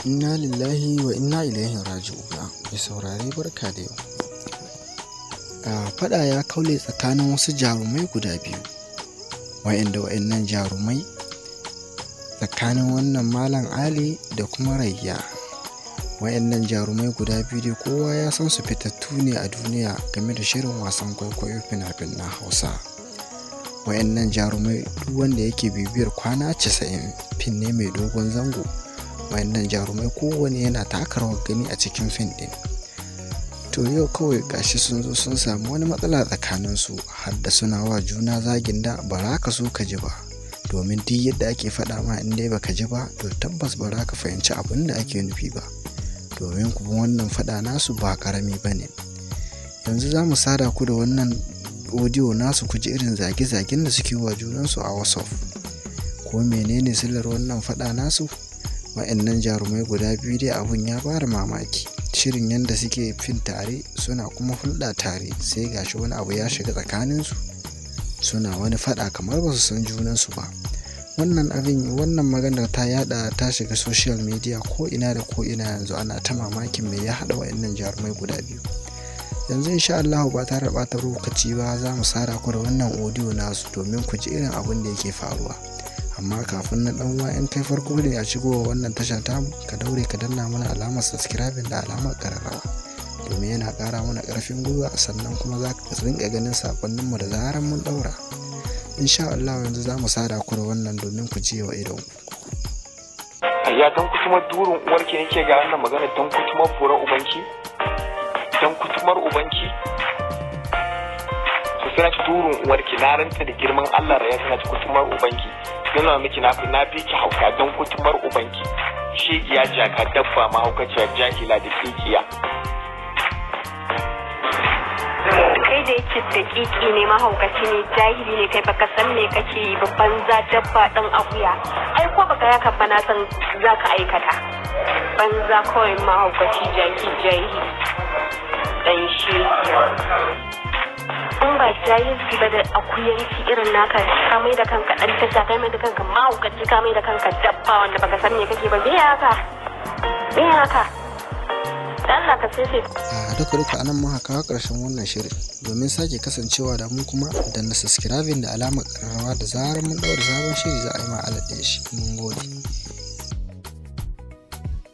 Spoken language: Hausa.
Inna lillahi wa inna ilaihi raji'una. Mai saurare, barka da yau. Faɗa ya kaule tsakanin wasu jarumai guda biyu. Wa'inda wa'innan jarumai tsakanin wannan Malam Ali da kuma Rayya. Wa'innan jarumai guda biyu dai kowa ya san su, fitattu ne a duniya game da shirin wasan kwaikwayo fina-finan Hausa. Wa'innan jarumai, duk wanda yake bibiyar Kwana 90, fim ne mai dogon zango. Wa'innan jarumai kowanne yana taka rawar gani a cikin fim ɗin. To, yau kawai gashi sun zo sun samu wani matsala tsakaninsu, har da suna wa juna zagin da ba za ka so ka ji ba. Domin duk yadda ake faɗa ma, in dai baka ji ba, to tabbas ba za ka fahimci abin da ake nufi ba. Domin kuma wannan faɗa nasu ba ƙarami ba ne. Yanzu za mu sada ku da wannan audio nasu, ku ji irin zage-zagen da suke wa junansu a WhatsApp. Ko menene sillar wannan faɗa nasu? Wa'innan jarumai guda biyu dai abun ya bada mamaki. Shirin yanda suke fim tare, suna kuma hulɗa tare, sai gashi wani abu ya shiga tsakaninsu. Suna wani faɗa kamar ba su san junansu ba. Wannan abin, wannan maganar ta yaɗa, ta shiga social media ko ina da ko ina. Yanzu ana ta mamakin me ya haɗa wa'innan jarumai guda biyu. Yanzu, insha Allahu, ba tare da ɓata lokaci ba, za mu sada ku da wannan audio nasu domin ku ji irin abin da yake faruwa. Amma kafin nan, ɗan uwa, in kai farko ne a shigowa wannan tasha tamu, ka daure ka danna mana alamar subscribing da alamar ƙararrawa, domin yana ƙara mana ƙarfin gwiwa, sannan kuma za ka rinƙa ganin saƙonninmu da zarar mun ɗaura. Insha Allah, yanzu za mu sada ku da wannan domin ku ji wa idonku. Ya dan kutumar durin uwarki nake ga wannan magana, dan kutumar buran ubanki, dan kutumar ubanki. To, sai na ci durin uwarki. Na rantsa da girman Allah, raya sai na ci kutumar ubanki. Nuna miki na fi ki hauka, dan kutumar ubanki, shegiya, jaka, dabba, mahaukaciya, jahila da kikiya. Kai da yake daƙiƙi ne, mahaukaci ne, jahili ne kai, baka san me kake yi ba, banza, dabba, dan akuya. Ai ko baka yaka ba, na san zaka aikata. Banza kawai, mahaukaci, jaki, jahili, dan shegiya. In ba jahilci ba da akuyanci irin naka, ka mai da kanka dan tasha, kai mai da kanka mahaukaci, ka mai da kanka dabba wanda baka san me kake ba. Me haka? Me haka? Dan Allah ka sai. A duka duka anan muka kawo ƙarshen wannan shirin. Domin sake kasancewa da mu kuma, danna subscribing da alamar ƙararrawa. Da zarar mun ɗaura sabon shiri, za a yi ma alert ɗin shi. Mun gode.